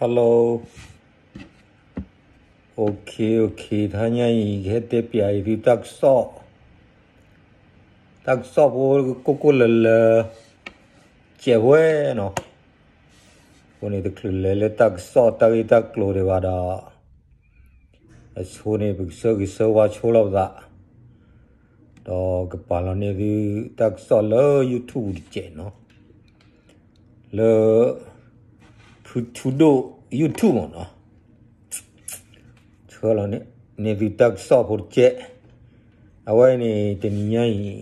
Hello, OK, OK, တဟါညါအံၤ ကဟဲတဲပၠးအံၤသုတၢ်ကစီၣ်, တၢ်ကစီၣ်ဖိကိၢ်ကိၢ်လၢၤလၢၤ ကဲးဝဲနီၤ, အဃိန့ၣ် တချုးလဲၤလၢတၢ်ကစီၣ်တၢ်ဂ့ၢ်တၢ်ကျိၤဒံးဘၣ်ဒီး အဆိန့ၣ် ပကဆၢဂ့ၤဆၢဝါဆိလီၤပသး, ဒီးကပာ်လီၤန့ၢ်သုတၢ်ကစီၣ်လၢ YouTube တကဲးနီၤ, လၢ ဖုထူဒိၣ် YouTube မ့ၢ်နီၤ, ဆၢလီၤန့ၢ်သုတၢ်ကစီၣ်ဖိတကဲး, အဝဲန့ၣ် တနံၤညါအံၤ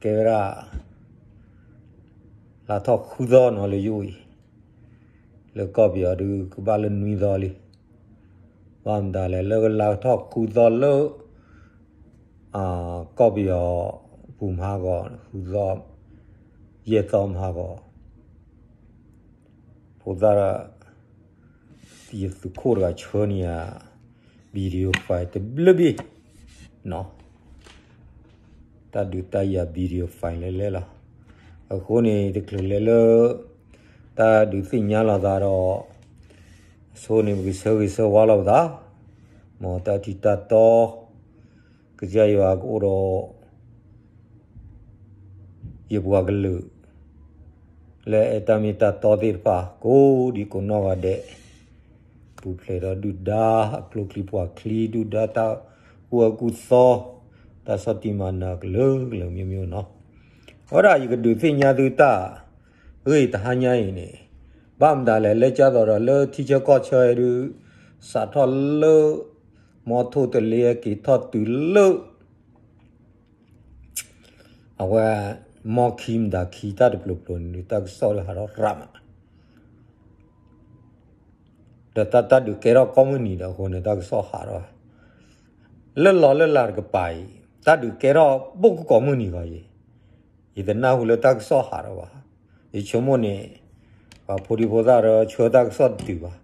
ကဲဝဲဒၣ် လါထီၣ်ဃုသီနီၤလၢယအိၣ်အံၤ, လၢကီၢ်ပယီၤဒုးကဘၣ်လၢနွံသီလံ, ဘၣ်မတၤလဲၣ် လၢကလါထီၣ်ဃုသီလၢ ကီၢ်ပယီၤပူၤမဟါဂီၤ ဃုသီ ယဲၢ်သီမဟါဂီၤ, ဖိသၣ် ယသုးခိၣ်တဂၤဆှၢန့ၢ်ယၤ video file တဘျုးဘ့ၣ်နီၤ, တၢ်ဒုးတၢ်ယၤ video file လဲၤလဲၤလီၤ, အဃိန့ၣ် တချုးလဲၤလၢ တၢ်ဒုးသ့ၣ်ညါလိာ်သးဒီး အဆိန့ၣ် ပကဆၢဂ့ၤဆၢဝါလိာ်ပသး, မ်တၢ်ထံၣ်တၢ်တီ ကစၢ်ယွၤကအိၣ်ဒီး ယပှၤကလုာ် လၢအဲၣ်တၢ်မ့ၢ်တၢ်တီသ့ၣ်တဖၣ် ကိးဒံကိးနီၢ်ဂၤဒဲး, ပူၤဖျဲးဒီးဒုၣ်ဒါအကျိချံပှၤချံ ဒုၣ်ဒါတၢ်ကူၣ်အၢကူၣ်သီ, တၢ်ဆီၣ်တံၢ်မၤနၢၤကလုာ်ကလုာ်မ့ၢ်မ့ၢ်နီၤ, အဝဲဒၣ်ယကဒုးသ့ၣ်ညါသုတၢ်ဂ့ၢ်တဟါညါအံၤန့ၣ်, ဘၣ်မတၤလဲၣ် လၢကၢ်သိးဒီးလၢထံဆၢကီၢ်ဆၢဒုး စးထီၣ်လၢ မီထိၣ်တလ့က့ၤထီၣ်တုၤလၢ အဝဲ မီခံမတၤခံ တၢ်တပျိၤပျိၤန့ၣ် တၢ်ကစီၣ်လၢဟးထီၣ်ရၣ်မး, ဒီးတၢ်တၢ်ဒုးကဲထီၣ်ကိးမုၢ်နံၤဒီးအဃိန့ၣ် တၢ်ကစီၣ်ဟးထီၣ်, လၢလီၤလၢလၤတကပၤအံၤ တၢ်ဒုးကဲထီၣ်ဘိၣ်ကကိးမုၢ်နံၤဂီၤအံၤ, ယတနၢ်ဟူလၢတၢ်ကစီၣ်ဟးထီၣ်ဘၣ်, ယဆိကမိၣ်န့ၣ် ပှၤဖိဒံဖိသၣ်ဒီးဆှၢတၢ်ကစီၣ်တတုၤဘၣ်,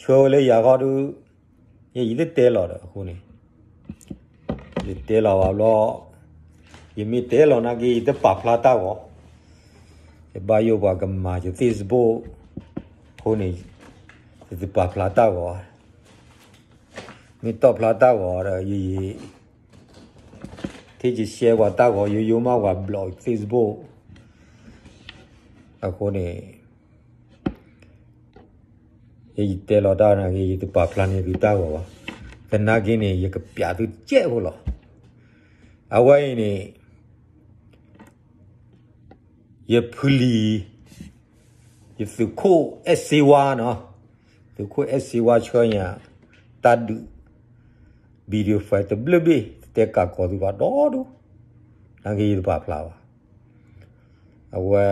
ဆှၢဝဲလၢယၤဃီဒုး ယ ယတတဲလီၤဒီးအဃိန့ၣ် ယတဲလီၤဘၣ်ဘျီ, ယမ့ၢ်တဲလီၤနာ်က့ ယတပာ်ဖျါတၢ်ဂီၤ, ယဘၣ်ယိၣ်ပှၤကမၤယ Facebook အဃိန့ၣ် ယတပာ်ဖျါတၢ်ဂီၤ, မ့ၢ်တီၣ်ဖျါတၢ်ဂီၤဒီး ယ ယ ထံၣ်ယ share ပှၤတၢ်ဂီၤ ယိယိမးပှၤ block Facebook အဃိန့ၣ် ယ ယတဲလီၤတၢ်နာ်က့ ယတပာ်ဖျါန့ၢ်သုတၢ်ဂီၤဘၣ်, သနာ်က့န့ၣ် ယကပျးသုတကဲးဖိလီၤ, အဝဲအံၤန့ၣ် ယဖုလံၤ ယသုးခိၣ်အဲၣ်စ့ဝါနီၤ, သုးခိၣ်အဲၣ်စ့ဝါဆှၢညါ တၢ်ဒုး video file တဘျုးဘ့ၣ် တတဲကးကီၤသုဘၣ်ဒီဒူၣ်, နာ်က့ယတပာ်ဖျါဘၣ်, အဝဲ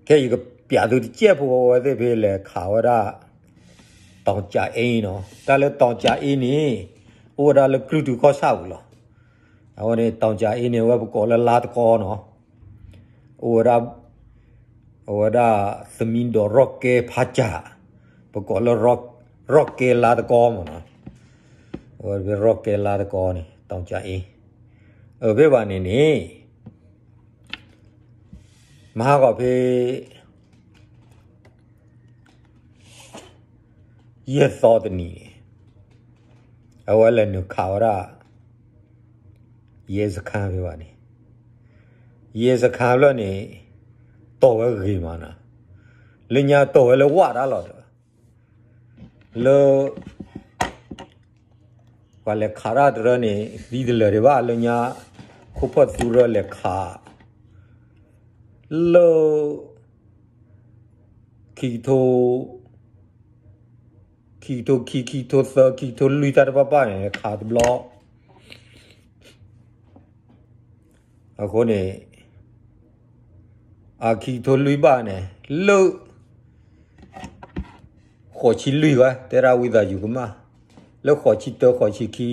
ခဲအံၤယကပျးသုတကဲးဖိ အဝဲသ့ၣ်ဖဲလဲၤခးဝဲဒၣ် တောင်ကျအင်းနီၤ, တၢ်လၢ တောင်ကျအင်း န့ၣ် အိၣ်ဝဲဒၣ်လၢကြုၢ်တုၤကီၢ်ဆၣ်ပူၤလီၤ, အဝဲန့ၣ် တောင်ကျအင်း န့ၣ် အဝဲပကိးလၢလါတကီနီၤ, အိၣ်ဝဲဒၣ် အဝဲဒၣ် သမံၤဒီးရီၣ်ကဲဖးကၢ်, ပကိးလၢ ရီၣ်ကဲလါတကီမ့ၢ်နီၤ, အဝဲဖဲရီၣ်ကဲလါတကီန့ၣ် တောင်ကျအင်း, အဖဲဘၣ်န့ၣ်န့ၣ် မဟါဂီၤဖဲ ယဲၢ်သီတနံၤန့ၣ် အဝဲလဲၤနုာ်ခးဝဲဒၣ် ရဲစခန်း ဖဲဘၣ်န့ၣ်, ရဲစခန်း ဖဲန့ၣ် တီၢ်ဝဲဂ့ၤမးနီၤ, လၢညါတီၢ်ဝဲလၢဝၣ်တၢ်လီၤဒီး လၢ ပှၤလဲၤခးတၢ်တရၢန့ၣ် သံတလၢာ်ဒံးဘၣ် လၢညါ ခိၣ်ဖၢၣ်သူရၢလဲၤခး လၢ ခံကထိ ခံကထိခံ ခံကထိသၢ ခံကထိလွံၢ်တၢ်တဖၣ်ဘၣ်န့ၣ် ခးတဘျီ အဃိန့ၣ် အခံကထိလွံၢ်ဘၣ်န့ၣ် လၢ ဃိးဆံလွံၢ်ဝဲ တဲဒၣ်ဝံသးစူၤကမၣ်, လၢဃိးဆံတၢ ဃိးဆံခံ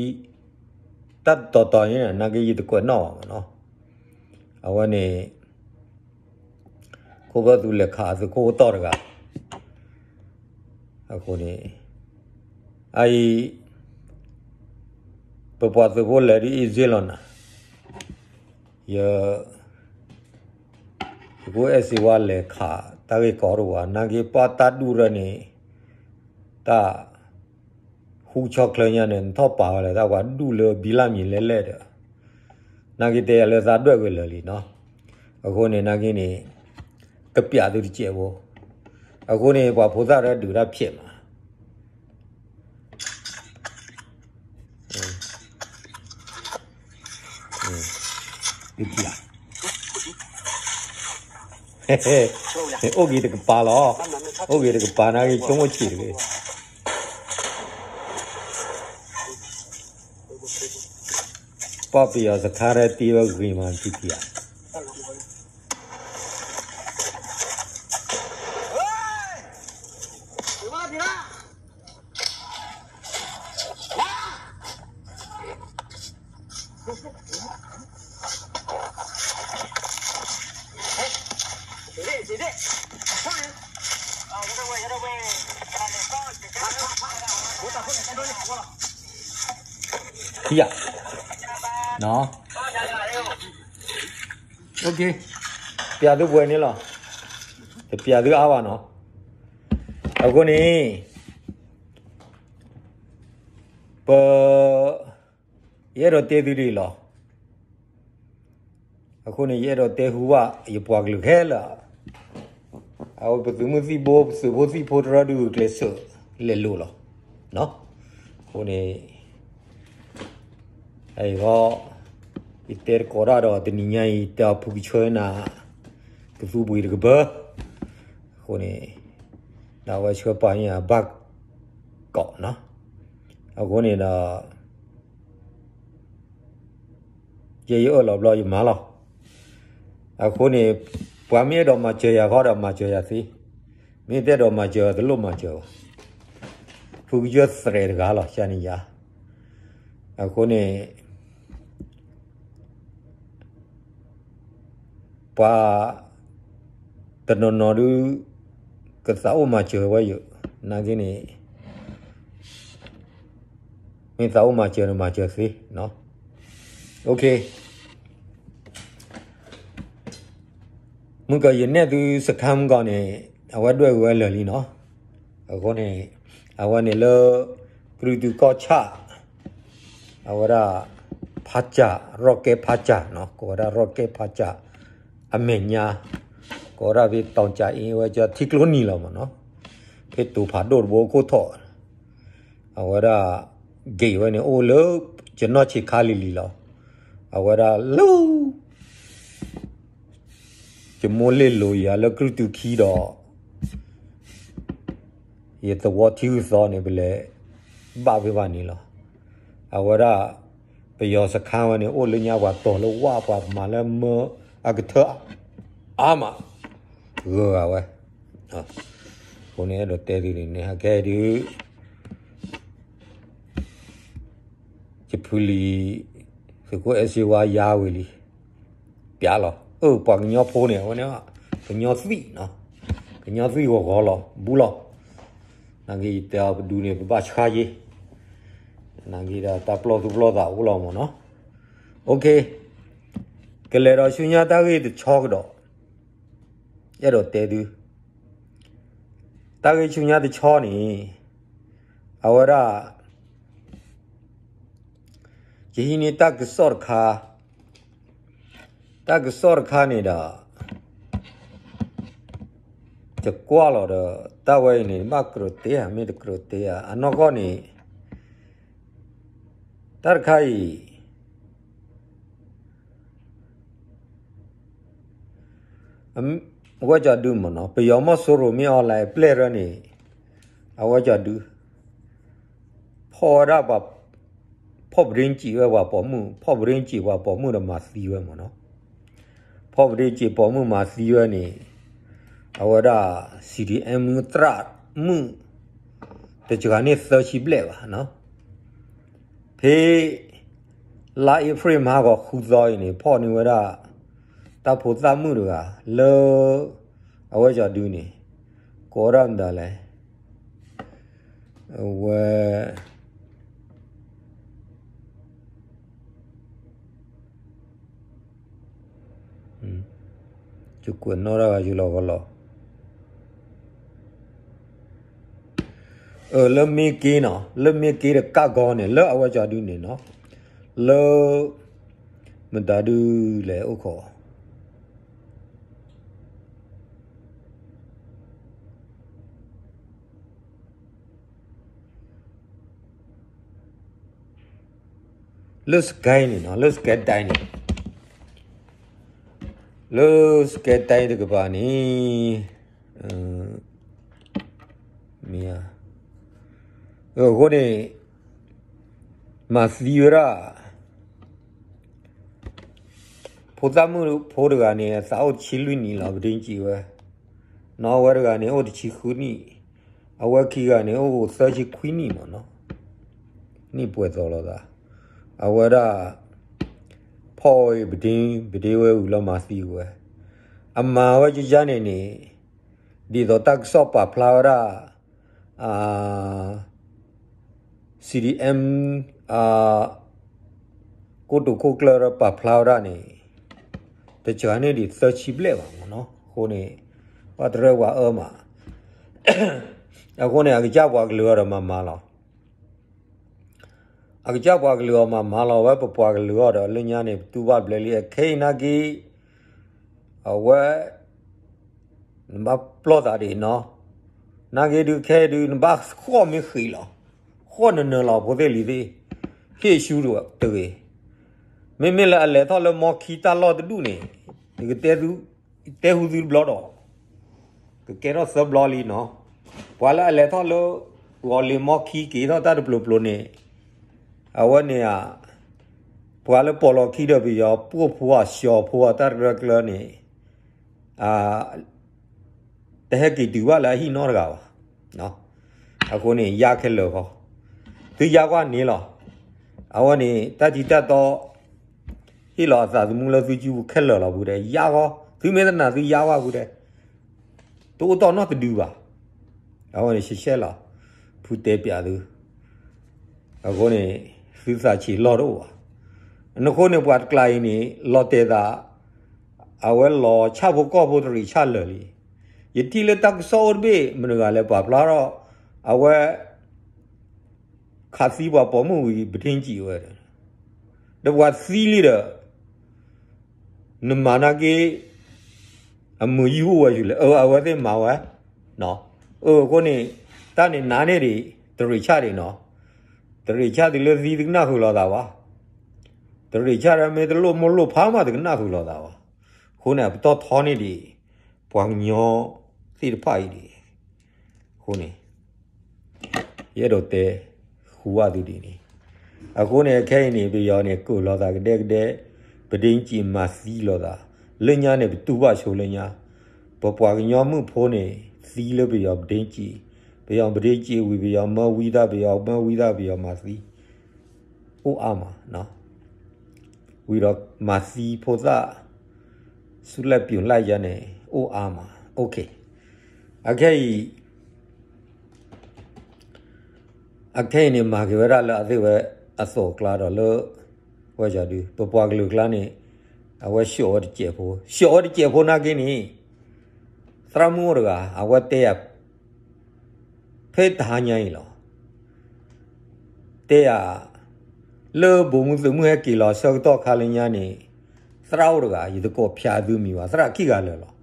တၢ်တတီၤတီၤန့ၣ် နာ်က့ယတကွဲးနီၣ်ဘၣ်မ့ၢ်နီၤ, အဝဲန့ၣ် ခိၣ်ဖၢၣ်သူလဲၤခးသုးခိၣ်အိၣ်တီၢ်တဂၤ, အဃိန့ၣ် အအံၤ ပပှၤသုးဖိလဲၤဒ်အံၤစ့ၢ်လီၤနၤ, ယ ယခိၣ်အဲၣ်စ့ဝါလဲၤခး တၢ်ဂ့ၢ်ကီတအိၣ်ဘၣ်, နာ်က့ပှၤတၢ်ဒူၣ်ရၢန့ၣ်, တၢ် ဟူဆီချၢညါန့ၣ် နထီၣ်ပာ်ဝဲလဲၣ်, တၢ်ပှၤဒူၣ်လၢဘံလၢ်မံၤလဲၣ်လဲၣ်ဒီး, နာ်က့တဲယၤလၢသးဒွဲၣ်ဝဲလၢာ်လံနီၤ. အဃိန့ၣ် နာ်က့န့ၣ် ကပျးသုတစဲးဖိ, အဃိန့ၣ် ပှၤဖိသၣ်တဒုးတၢ်ဖျဲးမး အိၣ်ဂ့ၤတကပၤလီၤ, အိၣ်ဂ့ၤတကပၤနာ်က့ ဆိကမိၣ်ဆံးတဂ့ၤ. ပှၤပယီၤစခါရဲတ့ဝဲဂ့ၤမး ထံထံဧါ. ထံဧါ, ပျးသုပှဲၤန့ၣ်လီၤ, တပျးသုအါဘၣ်နီၤ. အဃိန့ၣ် ပ ယအဲၣ်ဒိးတဲသုဒ်အံၤလီၤ. အဃိန့ၣ် ယအဲၣ်ဒိးတဲဟူဘၣ်ယပှၤကလုာ်ခဲလၢာ်, အဝဲပသုးမုၢ်သံၣ်ဘိ ပသုးဖိသံၣ်ဖိတရၢဒုးကျဲးစၢးလဲၤလိၤလီၤ. အဃိန့ၣ် အံၤဃီ ယတဲတကိးတၢ်ဒီး တနံၤညါအံၤ တဲအီၤဖုကဆှၢနၤ ကသူပှ့ၤတကပၢၢ်, အဃိန့ၣ် ဒၣ်ဝဲဆှၢပှၤန့ၣ်အဘၣ်ကီးနီၤ. အဃိန့ၣ်ဒီး ယဲယအၢၣ်လီၤဘျီယမၤလီၤ. အဃိန့ၣ် ပှၤမ့ၢ်အဲၣ်ဒိးမၤစၢၤယၤဃီဒီးမၤစၢၤယၤသ့, မ့ၢ်တအဲၣ်ဒိးမၤစၢၤတလိၣ်မၤစၢၤဘၣ်. ဖုကစၢၢ်သရဲးတဂၤလီၤ ကန့ၣ်ယၤ. အဃိန့ၣ် ပှၤတနီၤနီၤဒုး ကသးအိၣ်မၤစၢၤဝဲယၤ, နာ်က့န့ၣ် မ့ၢ်သးအိၣ်မၤစၢၤန့ၣ်မၤစၢၤသ့. မုၢ်ကီး ယနဲၣ်သုစခါမုၢ်ကီးန့ၣ် အဝဲဒွဲၣ်ဝဲလၢာ်လံနီၤ. အဃိန့ၣ် အဝဲန့ၣ်လၢ ကြုၢ်တုကီၢ်ဆၣ် အဝဲဒၣ် ဖးစၢ် ရီၣ်ကဲၣ်ဖးစၢ်နီၤ, ကိးဝဲဒၣ်ရီၣ်ကဲၣ်ဖးစၢ် အမဲာ်ညါ ကိးဝဲဒၣ်ဖဲတီၤကၠးအ့ အဝဲကထံကျိနံၤလီၤမးနီၤ. ဖဲတိၤဖးဒိၣ်တဘိခိၣ်ထီၣ် အဝဲဒၣ် ဂ့ၢ်ဝဲန့ၣ် အိၣ်လၢ ယနီၢ်ဆံးခါလံၤလံၤလီၤ. အဝဲဒၣ်လၢ ယမိၢ်လ့ၣ်လိၤယၤလၢကြုၢ်တုခံဒီး ယသဝီထံဂုၤသီန့ၣ် ပလဲၤဘၣ်ဖဲဘၣ်န့ၣ်လီၤ. အဝဲဒၣ် ပယီၤစခါဝဲန့ၣ် အိၣ်လၢညါပှၤတီၤလၢဝၣ် ပှၤမၤလၢမၢအကထၢအါမး ဂၢၤဂၤဝဲ. အဃိန့ၣ် အဲၣ်ဒိးတဲဒ်န့ၣ် အခဲအံၤဒုး ယဖုလံၤ သုးခိၣ်အဲၣ်စ့ဝါယါဝံၤလံ ပျးလီၤ. အၢ ပှၤကညီဖိန့ၣ် အဝဲန့ၣ် ကညီသွံၣ်နီၤ, ကညီသွံၣ်ဂီၤဂီၤလီၤ ဘူးလီၤ. နာ်က့ယတဲအီၤပဒုန့ၣ် ပဘၣ်ဆှါယ့ၣ်, နာ်က့ဒီးတၢ်ပလီၢ်သူၣ်ပလီၢ်သးအိၣ်လီၤမးနီၤ. ကလဲၤဒီးဆူညါတၢ်ဂ့ၢ်တဆီကဒီး အဲၣ်ဒိးတဲသု တၢ်ဂ့ၢ်ဆူညါတဆီန့ၣ် အဝဲဒၣ် ယဟံးန့ၢ်တၢ်ကစီၣ်တခါ, တၢ်ကစီၣ်တခါန့ၣ်ဒီး ယကွၢ်လီၤဒီး တၢ်ဝဲအံၤန့ၣ် ဘၣ်ကြၢးတဲဧါ မ့ၢ်တကြၢးတဲဧါ အနီၢ်ကီၢ်န့ၣ် တၢ်တခါအံၤ အဝဲကီၤဒုမ့ၢ်နီၤ ပယီၤမီၢ်စိရိၤမ့ၢ်အီၤလဲၣ် ပျဲၢ်ရၢန့ၣ် အဝဲကီၤဒု ဖီၣ်ဝဲဒၣ်ပှၤ ဖီၣ်ပရ့စံးဝဲပှၤပိာ်မုၣ် ဖီၣ်ပရ့စံးပှၤပိာ်မုၣ်ဒီးမၤသံဝဲမ့ၢ်နီၤ. ဖီၣ်ပရ့စံးပိာ်မုၣ်မၤသံဝဲန့ၣ် အဝဲဒၣ် CDM မုၢ်သရၣ်မုၣ် တစှၤန့ၢ်သၢဆံဘျဲၣ်ဘၣ်နီၤ. ဖဲ လါအ့ဖြ့ၣ်မဟါဂီၤဃုသီအံၤန့ၣ် ဖီၣ်န့ၢ်ဝဲဒၣ် တၢ်ဖိသၣ်မုၣ်တဂၤ လၢ အဝဲကီၤဒုန့ၣ် ကိးဝဲဒၣ်မတၤလဲၣ် အဝဲ ယကွဲးနီၣ်တၢ်ဂၤယလီၤဂီၤလီၤ. လၢမ့ၢ်က့နီၤ, လၢမ့ၢ်က့ဒီးကးဂီၤန့ၣ် လၢအဝဲကၠီဒုန့ၣ်နီၤ, လၢ မတၤဒုလဲၣ်အိၣ်ခိး လၢစကဲန့ၣ်နီၤ, လၢစကဲဒဲန့ၣ်, လၢစကဲဒဲတကပၤန့ၣ်, မ့ၢ်, အဃိန့ၣ် မၤသံဝဲဒၣ် ဖိသၣ်မုၣ်ဖိတဂၤန့ၣ် အသးအိၣ်တဆံလွံၢ်နံၣ်လီၤ ပဒ့ကံးဝဲ, နီၢ်ဝဲတဂၤန့ၣ် အိၣ်တဆံဃုနံၣ်, အဝဲခံဂၤန့ၣ် အိၣ်သၢဆံခွံနံၣ်မ့ၢ်နီၤ, နံၣ်ပှဲၤသီလိာ်သး, အဝဲဒၣ် ဖီၣ်အီၤပဒ့, ပဒ့ဝဲဝံၤလီၤမၤသံဝဲ, အမၤဝဲကယါန့ၣ်န့ၣ်, ဒ်သိးတၢ်ကစီၣ်ပာ်ဖျါဝဲဒၣ် CDM ကိတိာ်ခိၣ်ကျၢၢ်ပာ်ဖျါဝဲဒၣ်န့ၣ်, တစှၤန့ၢ်ဒံးသၢဆံဘျဲၣ်ဘၣ်မ့ၢ်နီၤ, အဃိန့ၣ် ဘၣ်တရၢၣ်ဝဲအၢမး, အဃိန့ၣ် အကစၢ်ပှၤကလုာ်အီၤဒီးမၤမၤလီၤ အကစၢ်ပှၤကလုာ်အီၤမၤမၤလီၤဝဲ ပပှၤကလုာ်အီၤဒီးလၢညါန့ၣ် ပတူၢ်ဘၣ်ဘျဲလံ အခဲအံၤနာ်က့ အဝဲ နဘၣ်ပျီၢ်သးဒံးနီၤ, နာ်က့ဒုးခဲအံၤဒုး နဘၣ်ဃီၣ်မ့ၢ်ဃံးလီၤ, ဃီၣ်နၢၤနၢၤလီၤ ဖိသ့ၣ်လံၤသ့ၣ်, ဟ့ၣ်ဆူတဂ့ၤ, မ့မ့ၢ်လၢအလဲၤထီၣ်လၢမီခံတၢ်လီၢ်တဒူၣ်န့ၣ်, ယကတဲ တဲဟူသုတဘျီဒီး, ကကဲထီၣ်သၢဘျီလံနီၤ, ပှၤလၢအလဲၤထီၣ်လၢ ဂီၤလ့ၤမီခံက့ၤထီၣ်တၢ်တပျိၤပျိၤန့ၣ်, အဝဲန့ၣ်ဧါ, ပှၤလၢပိာ်လီၤခံဒီးပယီၤပိာ်ဖိအစီၤဖိအတၢ်တကျၢၤကျၢၤန့ၣ်, တဟဲက့ၤတုၤဘၣ်လၢအဟံၣ်နီတဂၤဘၣ်, အဃိန့ၣ် ယါခဲလၢာ်ဃီ, သုယါကွၢ်န့ၣ်လီၤ, အဝဲန့ၣ် တၢ်ထံတၢ်တီ ဟ့ၣ်လီၤအသးသမူလၢသုစုပူၤခဲလၢာ်လီၤ ပူၤဒဲး ယါဃီ, သုမ့ၢ်တနာ်သုယါကွၢ်ပူၤဒဲး, တအိၣ်တီၢ်နီတဒုဘၣ်, အဝဲန့ၣ် ရှဲရှဲလီၤ, ဖုတဲပျးသု, အဃိန့ၣ် သုသးဆံးလီၢ်တအိၣ်ဘၣ်, အဃိန့ၣ် ပှၤတကျါအံၤန့ၣ် လီၤတဲာ်သး, အဝဲလီၤဆၣ်ဖိကီၢ်ဖိတရံးဆၣ်လၢာ်လံ, ယထံၣ်လၢတၢ်ကစီၣ်အိၣ်တဘ့ၣ် မတၤတဂၤလဲၤပာ်ဖျါထီၣ်, အဝဲ ခးသံပှၤပိာ်မုၣ်ဝံၤ ပထံကံးဝဲ, ဒီးပှၤသံလံဒီး နမၤနာ်က့ အမုာ်ယုၢ်အိၣ်ဝဲဆူလဲၣ်, အဝဲသ့ၣ်မၤဝဲ, အဃိန့ၣ် တၢ်န့ၣ်နးန့ၢ်ဒံး တရံးဆၣ်ဒံးနီၤ, တရံးဆၣ်တုၤလၢသံတကနၣ်ဃုာ်လိာ်သးဘၣ်, တရံးဆၣ်ဒီးမ့ၢ်တလိၣ်မိၢ်လိၣ်ဖးမးတကနၣ်ဃုာ်လိာ်သးဘၣ်, အဃိန့ၣ် အပတီၢ်ထီန့ၢ်ဒံး ပှၤကညီသ့ၣ်တဖၣ်အံၤဒံး အဃိန့ၣ် ယအဲၣ်ဒိးတဲဃုာ်ဝဲသုဒ်န့ၣ်, အဃိန့ၣ် အခဲအံၤန့ၣ် ပယီၤန့ၣ် ကၢၢ်လိာ်သးကဒဲကဒဲ, ပဒ့ကံးမၤသံလိာ်သး, လၢညါန့ၣ် ပတူၢ်ဘၣ်ဆိလၢညါ, ပပှၤကညီမုၣ်ဖိန့ၣ် သံလၢပယီၤပဒ့ကံး, ပယီၤပဒ့ကံးဝံၤ ပယီၤမၢဝံသး ပယီၤမၢဝံသး ပယီၤမၤသံ အိၣ်အါမး, ဝံၤဒီးမၤသံဖိသၣ် ဆူလဲၣ်ပျုၤလဲၣ်ယါန့ၣ် အိၣ်အါမး, အခဲအံၤ အခဲအံၤန့ၣ် မၤက့ၤဝဲဒၣ်လၢအသ့ၣ်ဝဲအသိးအကျါဒီးလၢ ဝဲဒၣ်ဒုး ပပှၤကလုာ်ကျါန့ၣ် အဝဲဆှိးဝဲတစဲးဖိ, ဆှိးဝဲတစဲးဖိနာ်က့န့ၣ် သရၣ်မုၣ်အိၣ်တဂၤ အဝဲတဲယၤ ဖဲတဟါညါအံၤလီၤ. တဲယၤ လၢဘိၣ်မုၢ်သုးမုၢ်ဟဲက့ၤလီၤဆၢကတီၢ်ခါလၢညါန့ၣ် သရၣ်အိၣ်တဂၤ ယတကိးဖျါသုမံၤဘၣ် သရၣ်ခံဂၤလၢာ်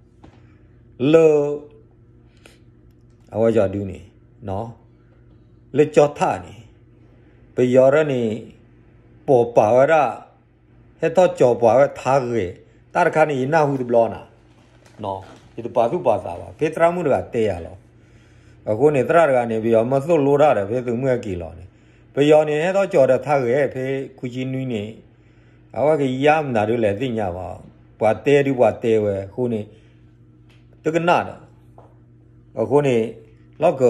လီၤ. လၢ အဝဲဒၣ်ဒုးန့ၣ် လၢကၠီထၣ်န့ၣ် ပယီၤရၢန့ၣ် ပိာ်ပာ်ဝဲဒၣ် ဟဲထီၣ်ကၠီၤပှၤဝဲထါဂဲၤ တၢ်တခါန့ၣ် ယနၢ်ဟူတဘျီနၤ ယတပာ်သူၣ်ပာ်သးဘၣ် ဖဲသရၣ်မုၣ်တဂၤတဲယၤလီၤ. အဃိန့ၣ် သရၣ်တဂၤန့ၣ် ပယီၤမၢသိၣ်လိတၢ်ဒီး ဖဲသုးမုၢ်ဟဲက့ၤလီၤန့ၣ် ပယီၤန့ၣ် ဟဲထီၣ်ကၠီၤဒီးထါဂဲၤ ဖဲခွံဆံနွံန့ၣ် အဝဲကယါမနုၤဒ်လဲၣ်သ့ၣ်ညါဘၣ်. ပှၤတဲဒုးပှၤတဲဝဲ အဃိန့ၣ် တကနၣ်ဒီး အဃိန့ၣ် လီၢ်က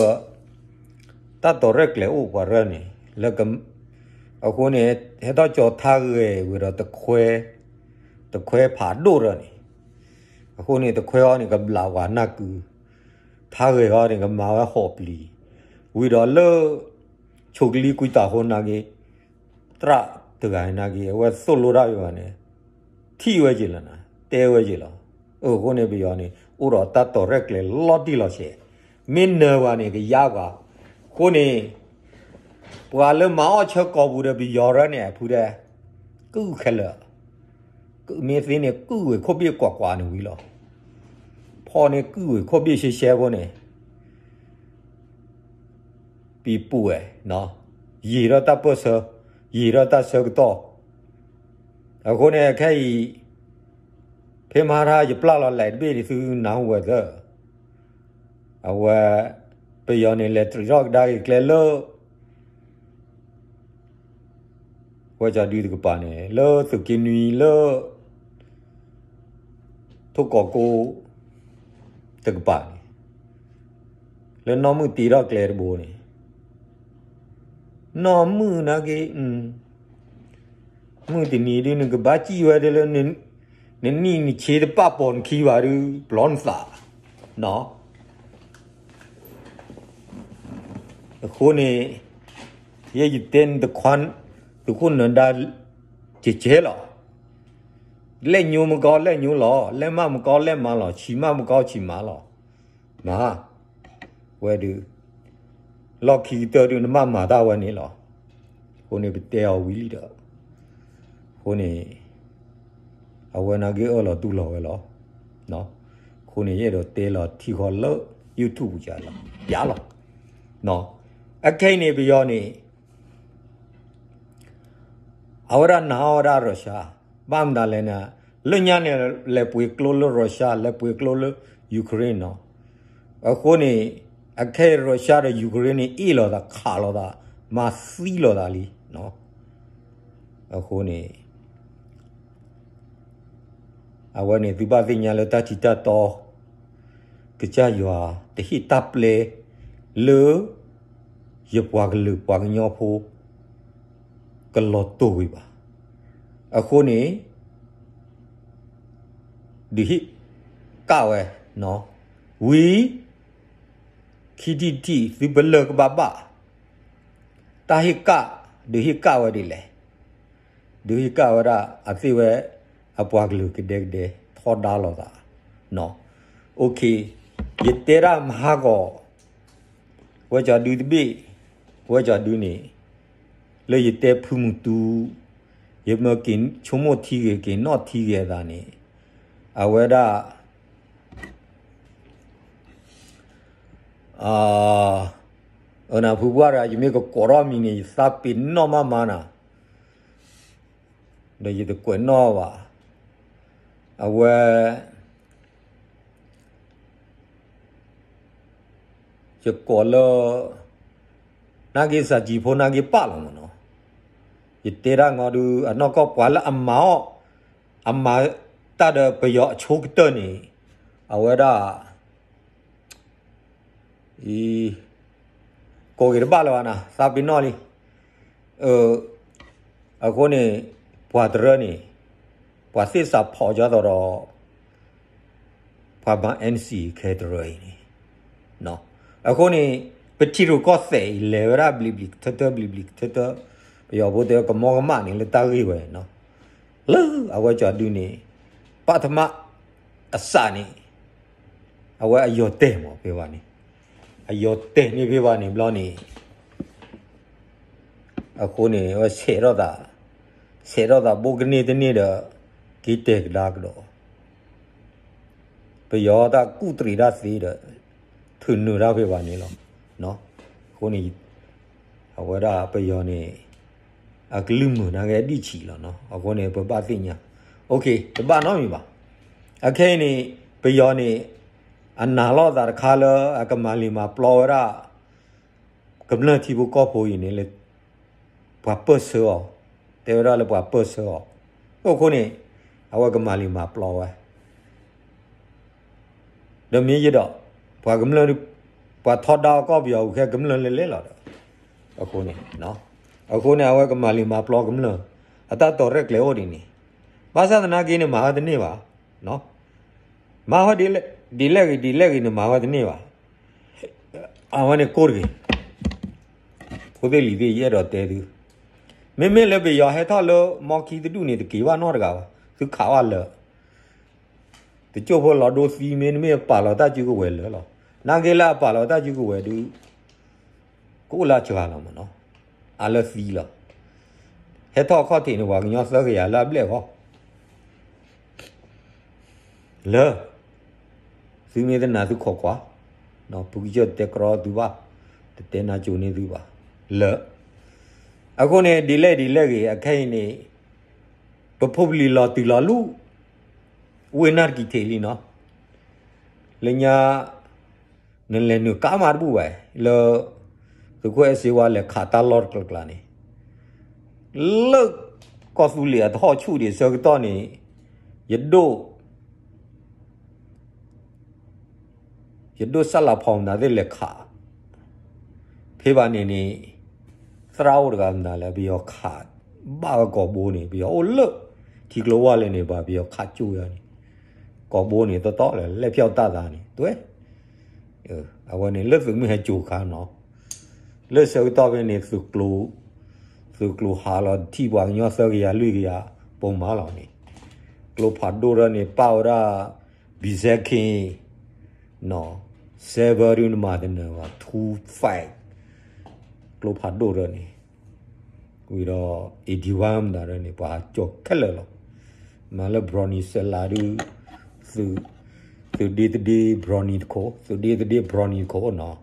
တၢ်တီၤရဲၣ်ကျဲၤအိၣ်ပှၤရၢန့ၣ် လၢ အဃိန့ၣ် ဟဲထီၣ်ကၠီၤထါဂဲၤဝံၤဒီးတခွဲ တခွဲဖးဒိၣ်ရၢန့ၣ် အဃိန့ၣ် တခွဲအံၤန့ၣ် ကဘျးဝဲနၢ်ကု ထါဂဲၤအံၤန့ၣ် ကမၤဝဲဟီၣ်ပျံၤ ဝံၤဒီးလၢ ဆိကလံကွံာ်တၢ်ဃိနာ်က့ သရၣ်တဂၤနာ်က့ အဝဲသိၣ်လိတၢ်ယၤန့ၣ် ထံၣ်ဝဲက့ၤလီၤနၤ တဲဝဲက့ၤလီၤ. အဃိန့ၣ် ပယီၤန့ၣ် အိၣ်ဒီးတၢ်တီၤရဲၣ်ကျဲၤလီၤတံၢ်လီၤဆဲး မ့ၢ်နၢၤပှၤန့ၣ် ကယါပှၤ အဃိန့ၣ် ပှၤလၢမၤအီၣ်ဆၢကီၢ်ပူၤဒီးပယီၤရၢန့ၣ် အဖုဒဲး ကုၢ်ခဲလၢာ်, မ့ၢ်သ့န့ၣ် ကုၢ်ဝဲခိၣ်ဘ့ၣ်ကွၢ်ကွၢ်န့ၣ်ဝံၤလီၤ. ဖီန့ၣ်ကုၢ်ဝဲခိၣ်ဘ့ၣ်ရှဲရှဲဖိန့ၣ် ပံၤပူၤဝဲ, ယံာ်ထီၣ်တၢ်ပၢၢ်ဆၢ, ယံာ်ထီၣ်တၢ်ဆၢကတီၢ်. အဃိန့ၣ် ခဲအံၤ ဖဲမဟါထါယပျၢ်လီၤလဲၤတဘ့ၣ်န့ၣ် သုနၢ်ဟူဝဲသၢ အဝဲ ပယီၤန့ၣ် လဲၤတြံးထီၣ်ကဒါက့ၤကျဲလၢ ဝဲကၠီဒုတကပၤန့ၣ် လၢသုးက့နွံလၢ ထိၣ်ကီးကိ တကပၤန့ၣ် လၢနီၢ်မုၢ်တ့ထီၣ်ကျဲတဘိန့ၣ် နီၢ်မုၢ်နာ်က့ မုၢ်တနံၤဒု နကဘၣ်စံၣ်ဝဲဒၣ်လၢ နနံၣ်နဆ့တပာ်ပိာ်နခံဘၣ်ဒု ပျီနသး အဃိန့ၣ် ယဲယတဲနတခွါ သုးခိၣ်နၢၤဒါ ကဲကဲလီၤ. လဲၣ်ညိမကီလဲၣ်ညိလီၤ, လဲၣ်မးမကီလဲၣ်မးလီၤ, ဆံးမးမကီဆံးမးလီၤ. မၤ ဝဲဒု လီၢ်ခံကတၢၢ်ဒု နဘၣ်မၤတၢ်ဝဲန့ၣ်လီၤ. အဃိန့ၣ်ပတဲအီၤဝံၤလံဒီး အဃိန့ၣ် အဝဲနာ်က့အၢၣ်လီၤတူၢ်လိာ်ဝဲလီၤ. အဃိန့ၣ် ယအဲၣ်ဒိးတဲလီၤထံဃီလၢ YouTube ပူၤကလီၤ ပျးလီၤ. အခဲအံၤန့ၣ် ပယီၤန့ၣ် အဝဲဒၣ်နာ်အီၤဝဲဒၣ် Russia, ဘၣ်မတၤလဲၣ်န့ၣ် လၢညါန့ၣ် လဲၤပှ့ၤကျိလၢ Russia, လဲၤပှ့ၤကျိလၢ Ukraine နီၤ. အဃိန့ၣ် အခဲအံၤ Russia ဒီး Ukraine န့ၣ် အ့ၣ်လိာ်သး ခးလိာ်သး မၤသံလိာ်သးလံ. အဃိန့ၣ် အဝဲန့ၣ် သုဘၣ်သ့ၣ်ညါလၢတၢ်ထံးတၢ်တီ ကစၢ်ယွၤတဟ့ၣ်တၢ်ပျဲလၢ ယပှၤကလုာ်ပှၤကညီဖိ ကလီၤတိၢ်ဝံၤဘၣ်. အဃိန့ၣ် ဒုးဟ့ၣ်ကၣ်ဝဲ ဝံၤ ခံထံၣ်တထံၣ် သုပလၢၢ်ကဘၣ်ဘၣ် တၢ်ဟ့ၣ်ကၣ် ဒုးဟ့ၣ်ကၣ်ဝဲဒ်လဲၣ်. ဒုးဟ့ၣ်ကၣ်ဝဲဒၣ် အသ့ၣ်ဝဲ အပှၤကလုာ်ကဒဲကဒဲ ထီဒါလိာ်သး OK, ယတဲဒၣ်မဟါဂီၤ ဝဲကၠီဒုတဘ့ၣ် ဝဲကၠီဒုန့ၣ် လၢယတဲဖုမုၢ်တူ ယမ့ၢ်က့ၤဆိကမိၣ်ထံဂ့ၤ က့ၤနီၣ်ထံဂ့ၤအသးန့ၣ် အဝဲဒၣ် အနၢ်ဖုပှၢ်တဂၤ ယမ့ၢ်ကကိးထီၣ်မံၤန့ၣ် ယသးပ့ၤနီၣ်မးမးနၤ ဒီးယတကွဲးနီၣ်ဘၣ်. အဝဲ ယကိးလၢ နာ်က့စၢ်ကံဖိနာ်က့ပာ်လီၤမးနီၤ. ယတဲဒၣ်ငီဒု အနီၢ်ကီၢ်ပှၤလၢအမၤအီၣ် အမၤတၢ်ဒီးပယီၤအဆိကတၢၢ်န့ၣ် အဝဲဒၣ် အံၤ ကိးက့ၤတဘၣ်လၢၤဘၣ်နၤ သးပ့ၤနီၣ်လံ. အဃိန့ၣ် ပှၤတရၢန့ၣ် ပှၤသ့ၣ်စးဖီၣ်ကၠီသိးဒီး ပှၤမၤ N C ခဲတရၢအံၤန့ၣ် အဃိန့ၣ် ပထံရူၢ်ကီၢ်သဲးအံၤ လဲၤဝဲဒၣ်ဘျံးဘျံးကထၢထၢ ဘျံးဘျံးကထၢထၢ ပယီၤဖိတဲဝဲကမီကမၣ်န့ၣ် လၢတၢ်ဂ့ၢ်ဝဲနီၤ. လၢအဝဲကၠီဒုန့ၣ် ပထမအစးန့ၣ် အဝဲအယီၤတဲာ်မးဖဲဘၣ်န့ၣ် အယီၤတဲာ်န့ၣ်ဖဲဘၣ်န့ၣ်ဘျီန့ၣ် အဃိန့ၣ် အဝဲဆဲးထီၣ်သး ဆဲးထီၣ်သးဘိကန့ၢ်တန့ၢ်ဒီး က့ၤတဲာ်ကဒါကဒီး ပယီၤတၢ်ကူၣ်တရံးတၢ်သ့ဒီး ထုးနုာ်တၢ်ဖဲဘၣ်န့ၣ်လီၤ. အဃိန့ၣ် အဝဲဒၣ်ပယီၤန့ၣ် အကလုၢ်မုာ်နာ်က့ဒံၣ်ဆံးလီၤနီၤ. အဃိန့ၣ် ပဘၣ်သ့ၣ်ညါ တဘၣ်နီတမံၤဘၣ်. အခဲအံၤန့ၣ် ပယီၤန့ၣ် အနာ်လိာ်သးတခါလၢ အကမၤလံာ်မၤပျီဝဲဒၣ် ကမျၢၢ်ထံဖိကီၢ်ဖိအံၤန့ၣ်လၢ ပှၤပၢၢ်ဆၢအီၤ, တဲဝဲဒၣ်လၢပှၤပၢၢ်ဆၢအီၤ, အဃိန့ၣ် အဝဲကမၤလံာ်မၤပျီဝဲ ဒီးမ့ၢ်ယဲဒီး ပှၤကမျၢၢ် ပှၤထီဒါကီၢ်ပယီၤအူၤခဲကမျၢၢ်လဲၣ်လဲၣ်လီၤဒီး အဃိန့ၣ် အဃိန့ၣ် အဝဲကမၤလံာ်မၤပျီကမျၢၢ် အတၢ်တီၤရဲၣ်ကျဲၤအိၣ်ဒ်န့ၣ် ဘၣ်ဆၣ်သနာ်က့န့ၣ် မၤဝဲတန့ၢ်ဘၣ်, မၤဝဲဒ်လဲၣ်ဂ့ၤဒ်လဲၣ်ဂ့ၤန့ၣ် မၤဝဲတန့ၢ်ဘၣ်, အဝဲန့ၣ်ကိၢ်တဂ့ၤ ဖိသ့ၣ်လံၤသ့ၣ် ယအဲၣ်ဒိးတဲသု, မ့မ့ၢ်လၢပယီၤဟဲထီၣ်လၢ မီခံတဒူၣ်န့ၣ် တက့ၤဘၣ်နီတဂၤဘၣ်, သုခးဘၣ်လၢာ်, တကၠိၢ်ဖိလီၤဒိသံ မ့တမ့ၢ်ပာ်လီၤတၢ်စုကဝဲၤလၢာ်လီၤ, နာ်က့လၢအပာ်လီၤတၢ်စုကဝဲၤဒုး, ကအိၣ်လၢအစှၤလီၤမ့ၢ်နီၤ, အါလၢသံလီၤ. ဟဲထီၣ်အခီၣ်ထံးန့ၣ် ပှၤကညီသၢကယၤလၢအဘျဲၣ်ဃီ လၢ သုမ့ၢ်တနာ်သုခိးကွၢ်, ပကစၢၢ်တဲကြီသုဘၣ်, တတဲနါကိၤန့ၢ်သုဘၣ်, လၢ အဃိန့ၣ် ဒ်လဲၣ်ဒ်လဲၣ်ဂ့ၤ အခဲအံၤန့ၣ် ပဖိပလံၤလီၤတုၤလီၤလူၢ်, ဝ့ၢ်နၢ်တကံၤထံးလံနီၤ, လၢညါ နလဲၤနုာ်ကါမးတဘူၣ်ဝဲ လၢ သုးခိၣ်အဲၣ်စ့ဝါလဲၤခးတၢ်လီၢ်တကျါကျါန့ၣ်, လၢ ကီၢ်သူလ့ၤအတဟီၣ်ဆူၣ်ဒံးဆၢကတီၢ်န့ၣ်, ယဒိၣ် ယဒိၣ်စၢ်လးဖီမနုၤသ့ၣ်လဲၤခး, ဖဲဘၣ်န့ၣ်န့ၣ်, သရၣ်အိၣ်တဂၤမနုၤလဲၣ် ပယီၤခး ဘၣ်ဝဲကိာ်ဘိန့ၣ် ပယီၤအိၣ်လၢ ထံကျိဝါလဲၣ်န့ၣ် ပှၤပယီၤခးကၠိယါန့ၣ်, ကိာ်ဘိန့ၣ် တီတီလဲၣ် လဲၣ်ဖျီၣ်တၢ်သးန့ၣ် တွဲ အဝဲန့ၣ် လၢသုးမုၢ်ဟဲကၠိခါနီၤ, လၢဆၢကတီၢ်ဖဲန့ၣ် သုးကျိၤဟးလီၤ ထံၣ်ပှၤကညီသၢကယၤလွံၢ်ကယၤ ပိာ်မးလီၤန့ၣ်, ကျိဖးဒိၣ်ရၢန့ၣ် ပာ်ဝဲဒၣ် ဘံၣ်စဲခ့ နီၤ, စဲဘၢဒုနမၤတနၢၤဘၣ် ထူဖဲး ကျိဖးဒိၣ်ရၢန့ၣ်, ဝံၤဒီး အ့ၣ်ဒံဝါမတၤရၢန့ၣ် ပှၤကၠီၤခဲလၢာ်လီၤ. မၤလၢ ဘြီနံၤ စဲးလးဒု သုးဒ့တဒ့ ဘြီနံၤတခိၣ် သုးဒ့တဒ့ ဘြီနံၤတခိၣ်နီၤ,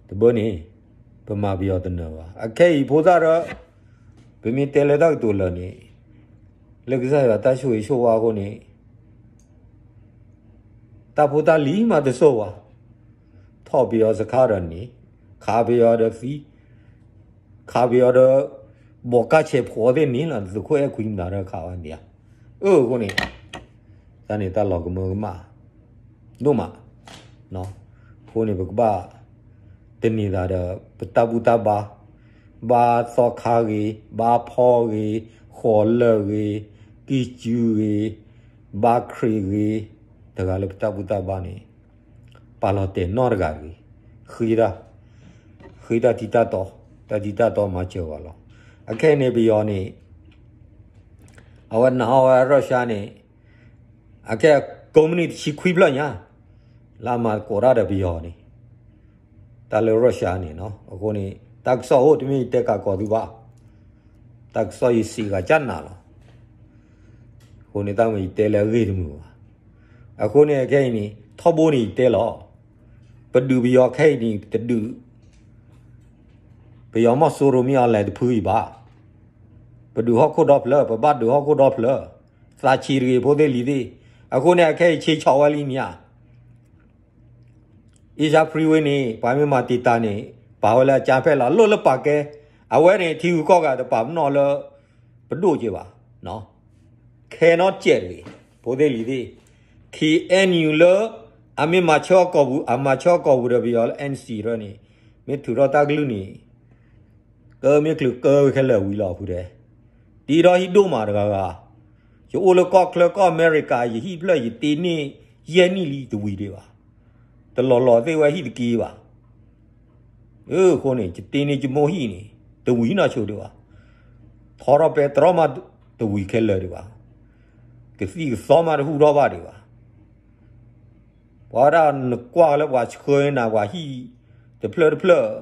တဘၢန့ၣ် ပမၤပယီၤတနၢၤဘၣ်. အခဲအံၤဖိသၣ်ရၢ ပမ့ၢ်တဲလၢတၢ်ကတိၤလၢာ်န့ၣ် လၢကစၢ်ယွၤတၢ်ဆိၣ်ဂ့ၤဆိၣ်ဝါအဃိန့ၣ် တၢ်ဖိတၢ်လံၤမးတစိၢ်ဘၣ်, ထီၣ်ပယီၤစခါဒီးန့ၣ်, ခးပယီၤဒီးသံ, ခးပယီၤဒီး ဘီးကါဆဲးဖှိးသ့ၣ်န့ၣ်လီၤ, သုးခိၣ်အဲၣ်ခွံမတၤဒီးခးဝဲန့ၣ်ဧါ, အၢ အဃိန့ၣ် တၢ်န့ၣ်တၢ်လီၤကမၢကမၣ် ဒိၣ်မး, အဃိန့ၣ် ပကဘၣ် တန့ၤသးဒီး ပတၢ်ဘူၣ်တၢ်ဘါ, ဘါသီခါဂ့ၤ, ဘါဖီဂ့ၤ, ဃီၤလၢၢ်ဂ့ၤ, ကံၢ်စုဂ့ၤ, ဘါခရံာ်ဂ့ၤ, တဂၤလၢပတၢ်ဘူၣ်တၢ်ဘါန့ၣ် ပာ်လီၤတဲာ်နီတဂၤဂ့ၤ, ဃ့တၢ်, ဃ့တၢ်ထံတၢ်တီ, တၢ်ထံတၢ်တီမၤစၢၤဝဲလီၤ. အခဲအံၤန့ၣ် ပယီၤန့ၣ် အဝဲနာ်အီၤဝဲ Russia န့ၣ် အခဲကိးမုၢ်နံၤတဆံခွံဖျၢၣ်ညါ လၢအမၤသကိးတၢ်ဒီးပယီၤန့ၣ်, တၢ်လၢ Russia န့ၣ်နီၤ, အဃိန့ၣ် တၢ်ကစီၣ်အိၣ်တမ့ၢ်ယတဲကးကီးသုဘၣ်, တၢ်ကစီၣ်ယစံးဂၤကၢ်နၤလီၤ. အဃိန့ၣ် တၢ်မ့ၢ်ယတဲလၢအဂ့ၢ်တမုာ်ဘၣ်. အဃိန့ၣ် အခဲအံၤန့ၣ် ထီဘိန့ၣ်ယတဲလီၤ, ပဒုးပယီၤခဲအံၤန့ၣ် တဒုး ပယီၤမီၢ်စိရိၤမ့ၢ်အီၤလဲၤတဖုအံၤဘၣ်. ပဒုးဟီၣ်ခိၣ်ဒီဖျၢၣ်, ပဘၣ်ဒုးဟီၣ်ခိၣ်ဒီဖျၢၣ်, သးဆံးတဂ့ၤဖိသ့ၣ်လံၤသ့ၣ်. အဃိန့ၣ် အခဲအံၤဆ့ဆီၣ်ဝဲလံမ့ၢ်ဧါ. Asia Freeway န့ၣ် ပှၤမ့ၢ်မၤတံာ်တာ်န့ၣ် ပာ်ဝဲလၢအကၠါဖဲၣ်လီၤ, လိၣ်လၢပာ်ကဲ, အဝဲန့ၣ် ထံဂုၤကီၢ်ဂၤတပာ်ပနီၣ်လၢ ပဒိၣ်က့ဘၣ်. ခဲနီၣ်စဲးတဂ့ၤ, ဖိသ့ၣ်လံၤသ့ၣ်, KNU လၢ အမ့ၢ်မၤဆၢအီၤကီၢ်ပူၤ, အမၤဆၢအီၤကီၢ်ပူၤဒီးပယီၤလၢ NC ရၢန့ၣ်, မ့ၢ်ထုးထီၣ်တၢ်ကလုၢ်န့ၣ် ကမ့ၢ်ချုးကၢခဲလၢာ်ဝံၤလီၤဖုတဲ, တ့ထီၣ်ဟံၣ်ဒိၣ်မးတဂၤဂၤ, ယအိၣ်လၢကီၢ်ချၢကီၢ်အမဲရကၤ ယဟံၣ်ဖျၢၣ်ယတ့န့ၢ်ယဲၢ်နံၣ်လံတဝံၤဒံးဘၣ်, တလီၤလီၤသ့ၣ်ဝဲဟံၣ်တက့ဘၣ်. အဃိန့ၣ် ယတ့န့ၢ်ယမိၢ်ဟံၣ်န့ၣ် တဝံၤနီၢ်ဆိဒံးဘၣ်, ထီထီၣ်ပဲတြီမးတဝံၤခဲလၢာ်ဒံးဘၣ်, ကသံၣ်ကသီမးတဟူထီၣ်ဘၣ်ဒံးဘၣ်. ပှၤဒၣ်နကွၢ်လၢပှၤဆှၢနၤပှၤဟံၣ်တဖျၢၣ်တဖျၢၣ်,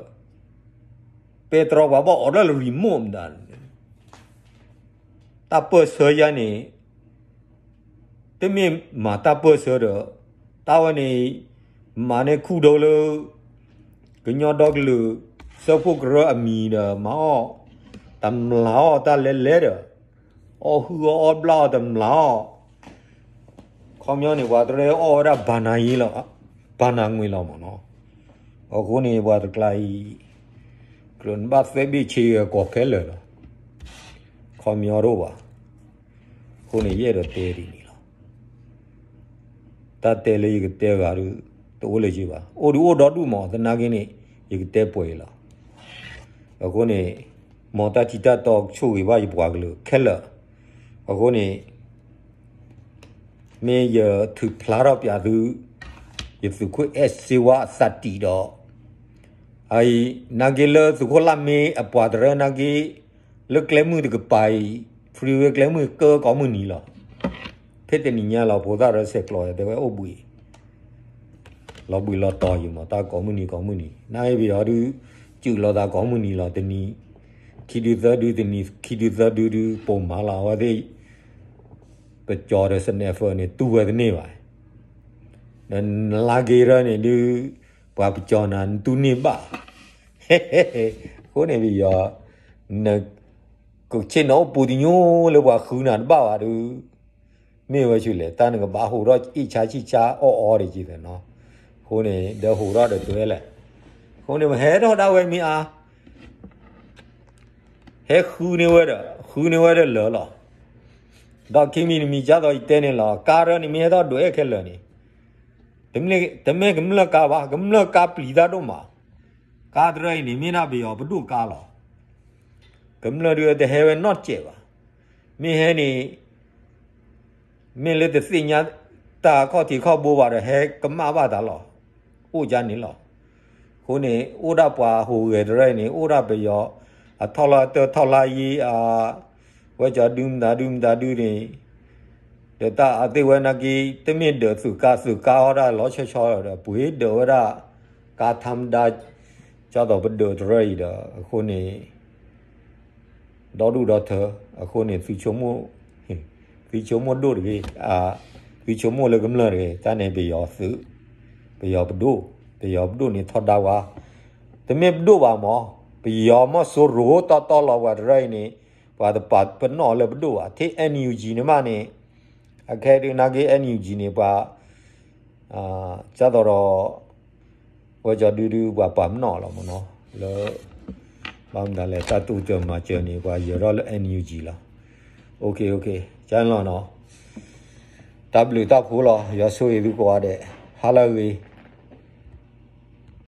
ပဲတြီပှၤဘၣ်အိးထီၣ်လၢ remote မတၤ, တၢ်ပၢၢ်ဆၢယါန့ၣ် တမ့ၢ်မၤတၢ်ပၢၢ်ဆၢဒီး တၢ်ဝဲန့ၣ် မၤန့ၢ်ခူၣ်ဒိလၢ ကညီဒီကလုာ် စၢဖှိၣ်ကရၢအမံၤဒီး မၤအီၣ် တမျးအီၣ်တၢ်လဲၤလဲၤဒီး အီၣ်ဟုၣ်အီၣ်အီၣ်ဘျၣ်အီၣ်တမျးအီၣ် ခီပညီန့ၣ် ပှၤတရၢအီၣ်ဝဲဒၣ်ဘၤနၤယ့လီၤ, ဘၤနၤငွေလီၤမ့ၢ်နီၤ. အဃိန့ၣ် ပှၤတကျါအံၤ ကြၢးနဘၣ်သဲဘ့ၣ်ဆ့ဂဲၤကိးခဲလၢာ်လီၤ. ခီပညီတအိၣ်ဘၣ်. အဃိန့ၣ် ယအဲၣ်ဒိးတဲဒ်န့ၣ်လီၤ. တၢ်တဲလၢယကတဲဂၤဒုး တအိၣ်လၢၤဘၣ်. အိၣ်ဒုးအိၣ်ဒီဒူၣ်မး သနာ်က့န့ၣ် ယကတဲပှဲၤအံၤလီၤ. အဃိန့ၣ် မ်တၢ်ထံတၢ်တီကဆိၣ်ဂ့ၤဘၣ်ယပှၤကလုာ်ခဲလၢာ်. အဃိန့ၣ် မ့ၢ်ယထုးဖျါထီၣ်ပၠးသု ယသုးခိၣ်အဲၣ်စ့ဝါအသးတံာ်ဒီး အအံၤ နာ်က့လၢသုးခိၣ်လၢ်မ့ၢ်အပှၤတရၢနာ်က့ လၢကျဲမုၢ်တကပၤအံၤ freeway ကျဲမုၢ်ကၢကိးမုၢ်နံၤလီၤ. ဖဲတနံၤညါလီၤ ဖိသၣ်ရၢဆဲးကျိးတဲဝဲအိၣ်ဘှံး လီၤဘှံးလီၤတီၤယံၤမး တၢ်ကိးမုၢ်နံၤကိးမုၢ်နံၤ နာ်က့ပယီၤဒုး စုးလိာ်သးကိးမုၢ်နံၤလီၤ တနံၤခံဒုသၢဒု တနံၤခံဒုသၢဒုဒု ပိာ်မၤလီၤ အဝဲသ့ၣ် ပကၠီၤဒီး sniper န့ၣ် တူၢ်ဝဲတန့ၢ်ဘၣ်. ဒီးနလါက့ၤရၢန့ၣ်ဒုး ပှၤပကၠီၤနၤ နတူၢ်န့ၢ်ဘၣ်. အဃိန့ၣ်ပယီၤ န ကဆ့ၣ်နီၤအိၣ်ပူၤတညိလၢပှၤဃုနၤတဘၣ်ဘၣ်ဒုး မ့ၢ်ဝဲဆူလဲၣ် တၢ်နကဘၣ်ဟူးထီၣ်အ့ၣ်ဆါဆံၣ်ဆါအီၣ်အီဒံးက့ၤသနီၤ. အဃိန့ၣ် ဒီးဟူးထီၣ်ဒီးတဲလဲၣ်. အဃိန့ၣ် ပဟဲထီၣ်ဒၣ်ဝဲမ့ၢ်အါ ဟဲဃုန့ၢ်ဝဲဒီး ဃုန့ၢ်ဝဲဒီးလၢာ်လီၤ. ဒီးခံမံၤတမံၤ ကၢ်သိးယတဲန့ၣ်လီၤ ကါရၢန့ၣ် မ့ၢ်ဟဲထီၣ်ဒွဲၣ်ခဲလၢာ်န့ၣ် တမ့ၢ်ကမျၢၢ်ကါဘၣ် ကမျၢၢ်ကါပျံၤတၢ်ဒိၣ်မး. ကါတရၢအံၤန့ၣ် မ့ၢ်ဒၣ်ပယီၤပဒိၣ်ကါလီၤ. ကမျၢၢ်ဒုးတဟဲဝဲနီတစဲးဘၣ်. မ့ၢ်ဟဲန့ၣ် မ့ၢ်လၢတသ့ၣ်ညါတၢ်ခီၣ်ထံးခီၣ်ဘိဘၣ်ဒီး ဟဲကမၣ်ဘၣ်တၢ်လီၤ. အိၣ်ကန့ၣ်လီၤ. အဃိန့ၣ် အိၣ်ဒၣ်ပှၤဟူးဂဲၤတရၢအံၤန့ၣ် အိၣ်ဒၣ်ပယီၤ အထီၣ်လၢတၢ်ထီၣ်လၢယံၤ အ ဝဲကၠီဒုမတၤဒုမတၤဒုန့ၣ် ဒီးတၢ်အသ့ၣ်ဝဲနာ်က့ တမ့ၢ်ဒၢးသုးကါ သုးကါအီၣ်ဒၣ်လီၤဆီဆီဒီး ပှ့ၤဒၢးဝဲဒၣ် ကါထါမဒါ ကၠီသိးပဒၢးတရၢအံၤဒီး အဃိန့ၣ် ဒီဒူၣ်ဒီထၢ အဃိန့ၣ် သုဆိကမိၣ် သုဆိကမိၣ်ဒိၣ်တဂ့ၤ သုဆိကမိၣ်လၢကမျၢၢ်တဂ့ၤ တၢ်န့ၣ်ပယီၤသုး ပယီၤပဒိၣ် ပယီၤပဒိၣ်န့ၣ်ထီဒါဝဲ တမ့ၢ်ပဒိၣ်ဘၣ်မး ပယီၤမီၢ်စိရိၤတီတီလီၤ ပှၤတရၢအံၤန့ၣ် ပှၤတပာ်ပနီၣ်လၢပဒိၣ်ဘၣ် ထဲ NUG န့ၣ်မးန့ၣ် အခဲဒုးနာ်က့ NUG န့ၣ် ပှၤ ကၢ်သိးဒီး ဝဲကၠီဒုဒု ပှၤပာ်ပနီၣ်လီၤမးနီၤ လၢ ဘၣ်မနုၤလဲၣ် တၢ်တူၢ်စၢၤမၤစၢၤန့ၣ် ပှၤယၢၤထီၣ်လၢ NUG လီၤ. ကၢ်လီၤနီၤ တၢ်ဘျုးတၢ်ဖှိၣ်လီၤ ယွၤဆိၣ်ဂ့ၤသုကိးဂၤဒဲး ဟါလၢအဂ့ၤ